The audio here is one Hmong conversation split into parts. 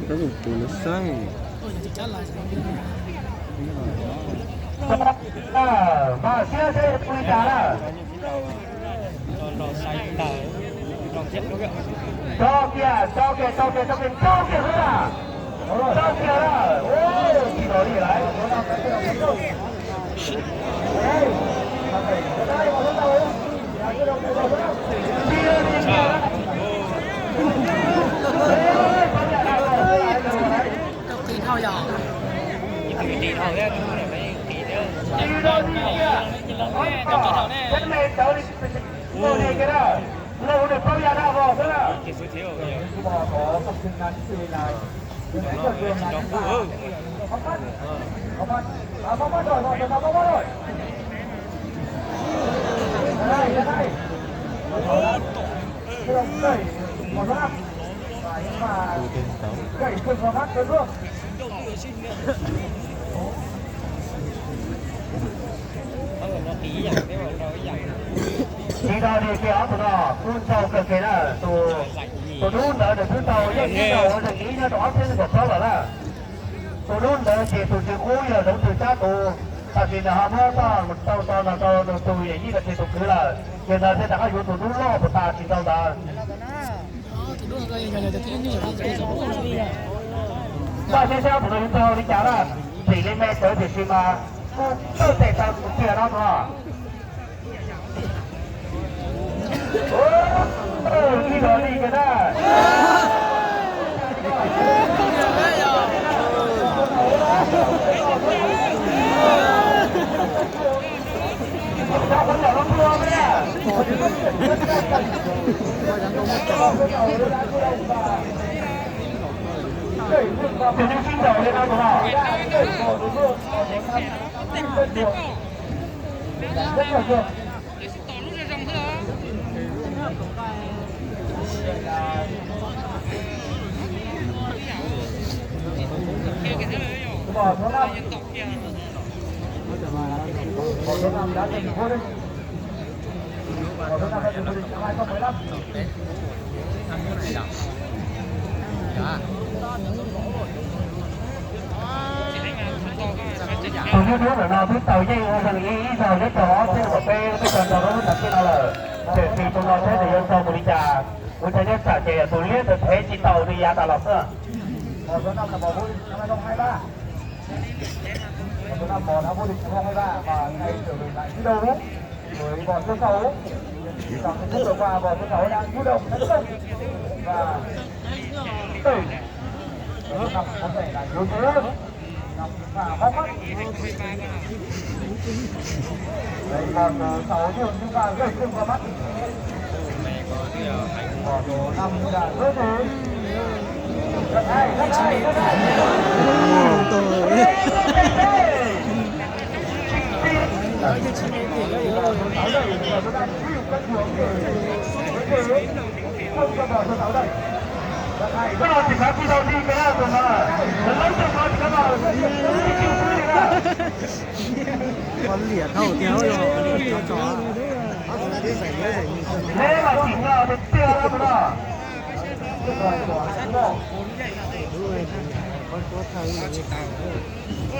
Tus no saib. Mas siab seb ua li cas na. Tso kiag, tso kiag, tso kiag, tso kiag, tso kiag xwb na. Tso kiag na. Tsis los li lawm. Tsis tau li ces ob tug no kuj ntsau kawg kiag na. Tus dub ntawd nws twb tau yeej ib zaug ua zeem ib nyob rau ob txhiab nees nkaum plaub lawm na. Tus dub ntawd ces tus tswv qub yog Zoov Tswv Tsab tus, tab sis nws ho muab tau tau no rau nws tus yawm yij los sis tus kwv lawm, ces ntawd thiaj rov qab yuav tus dub loj puas tas tsis tau ntawd. Npaj siab seb ob tug no yuav tau li cas na, txim li me tawv tiam sis mas kuj txawj tes tau tus tiag no no. Ib los li kiag na. Tus no sib nraus li no tus no. Tus dub dub ntawm no twb tau yeej ua zeem ib zaug nyob rau ob txhiab nees nkaum peb, twb tau nrog lub nram tij no lawm. Tiam sis tus no saib nws yuav nrog mus li cas, ua cas nyob tsam ces tus liab ntawd thev tsis tau nws yav tas los xwb.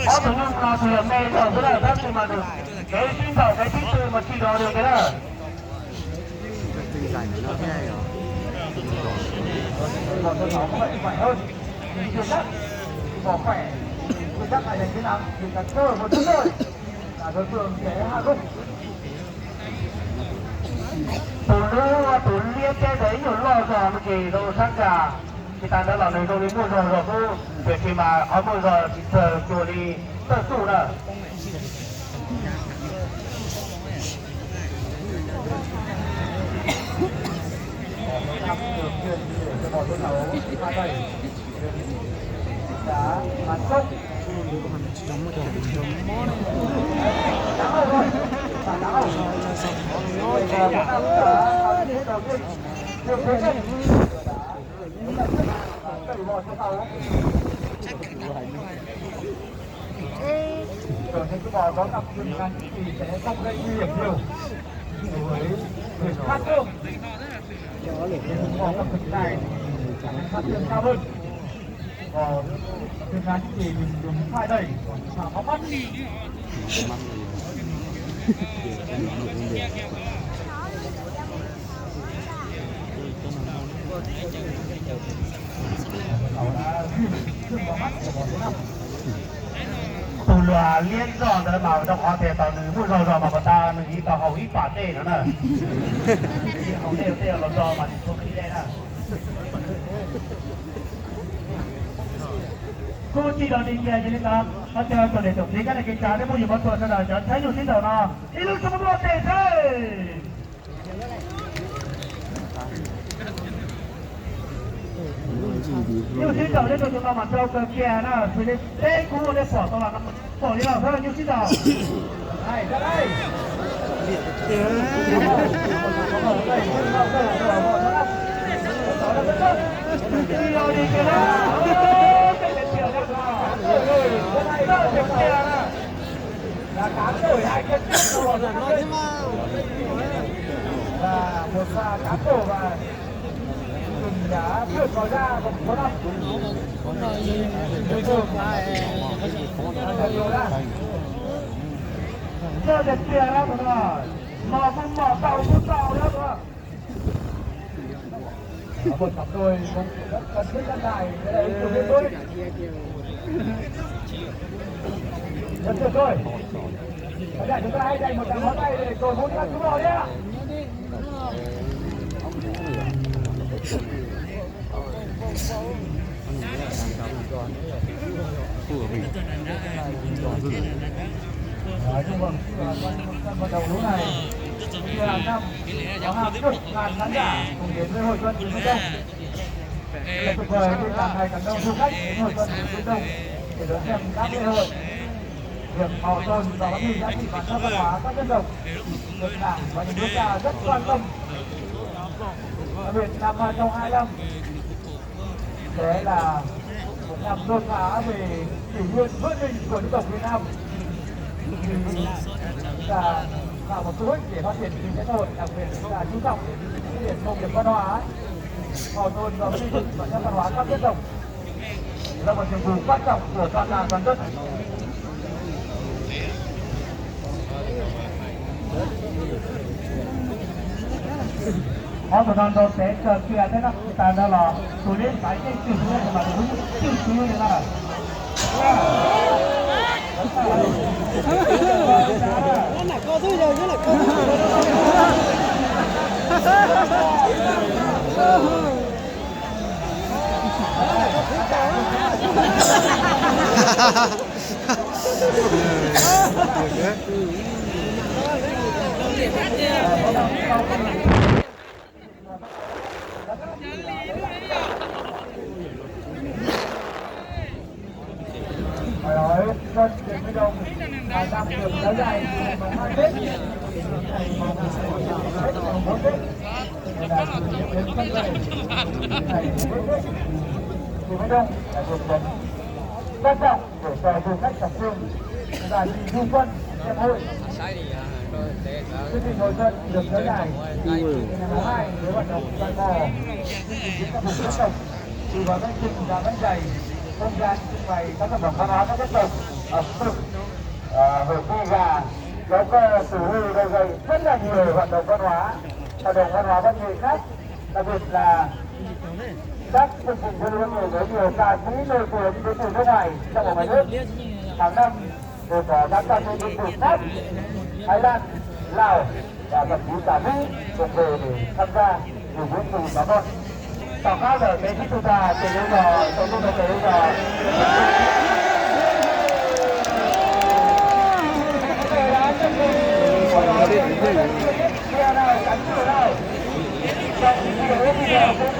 Ob tug nyuj no tus yog me dhau xwb lawm tab sis mas nws kev sib ntaus kev sib tw mas tsis zoo li kiag na. Tus dub tus liab teb ntawd ib nyuag loj zog no ces zoo sab ntsag, tsis tas ntawd los nws zoo li muaj zog zog xwb, tiam sis mas qhov muaj zog tsis txawg cuag li txawj xuj na. Còn Việt Nam thì mình dùng hai đây, còn Phạm Pháp Mắt. Tus luag liab zog ntawd mas rau qhov tias tau nws muaj zog zog mas pas tas nws yeej tau haus ib pas dej no na. Haus dej tej los zog mas nws txhua qhib dej na. Kuj tsis los li tias yog li ntawd, qhov chaw txom nyem txom txhij kab li kev tsav thiab phooj ywg mov txhua sawv daws cov tshawb nyuj sib ntaus no ib lub xub muaj tej thiab. Nyuj sib ntaus nej tus tus no mas rau kawg kiag na, xws li peb kuv ua nej pom tau los pom li no xwb nyuj sib ntaus. Là tám tuổi hai chân cắt đầu vào trong đây. Và một pha cán đổ và Hưng đã vượt vào ra một số năm. Rất đẹp kia lắm rồi. Mò cũng mò, tàu cũng tàu lắm rồi. Có một cặp đôi cũng rất thân thiết, rất tài, cái đấy cũng biết thôi. Rất tuyệt vời. Bây giờ chúng ta hãy dành một tràng pháo tay để cổ vũ cho các chú bò nhé. Nói chung là sân vận động lũ này, như hàng năm, có hàng chục ngàn khán giả cùng đến với hội xuân Miền Đông. Thật tuyệt vời khi càng ngày càng đông du khách đến hội xuân Miền Đông để đón xem các lễ hội. Việc bảo tồn và phát huy giá trị bản sắc văn hóa các dân tộc được Đảng và Nhà nước ta rất quan tâm. Đặc biệt năm hai không hai lăm sẽ là một năm đột phá về kỷ nguyên vươn mình của dân tộc Việt Nam. Chúng ta tạo một xu hướng để phát triển kinh tế xã hội, đặc biệt chúng ta chú trọng đến phát triển công nghiệp văn hóa, bảo tồn và xây dựng bản sắc văn hóa các dân tộc. Là một nhiệm vụ quan trọng của toàn đảng toàn dân. Ob tug no nrau tev kawg kiag thiab no, tas ntawd los tus liab xaiv yeej twg xwb mas tus hlub twg xwb li no. Phải nói, sân Điện Biên Đông hàng năm được kéo dài từ ngày mùng hai Tết, ngày mùng Tết, ngày mùng bốn Tết, ngày là dự kiến sân bay, ngày Tết, thì Điện Biên Đông là điểm nhấn quan trọng để cho du khách thập phương và đi du xuân xem hội. Chương trình hội xuân được kéo dài từ ngày mùng hai với hoạt động chọi cò, chương trình diễn các vùng dân tộc, từ gói bánh chưng ra bánh dày, không gian trưng bày các sản phẩm văn hóa các dân tộc ẩm thực, à, hội thi gà, kéo co, tù hư, rau gầy, rất là nhiều hoạt động văn hóa, hoạt động văn hóa văn nghệ khác, đặc biệt là các chương trình giao lưu văn nghệ với nhiều ca sĩ nổi tiếng đến từ nước ngoài trong và ngoài nước. Hàng năm đều có các ca sĩ đến từ Pháp, Thái Lan, Lào và thậm chí cả Mỹ cùng về để tham gia biểu diễn cùng bà con. Tổng khắp ở cái Tít Tù Tà, tỉnh Yên Bái, tổng công ty tỉnh Yên Bái.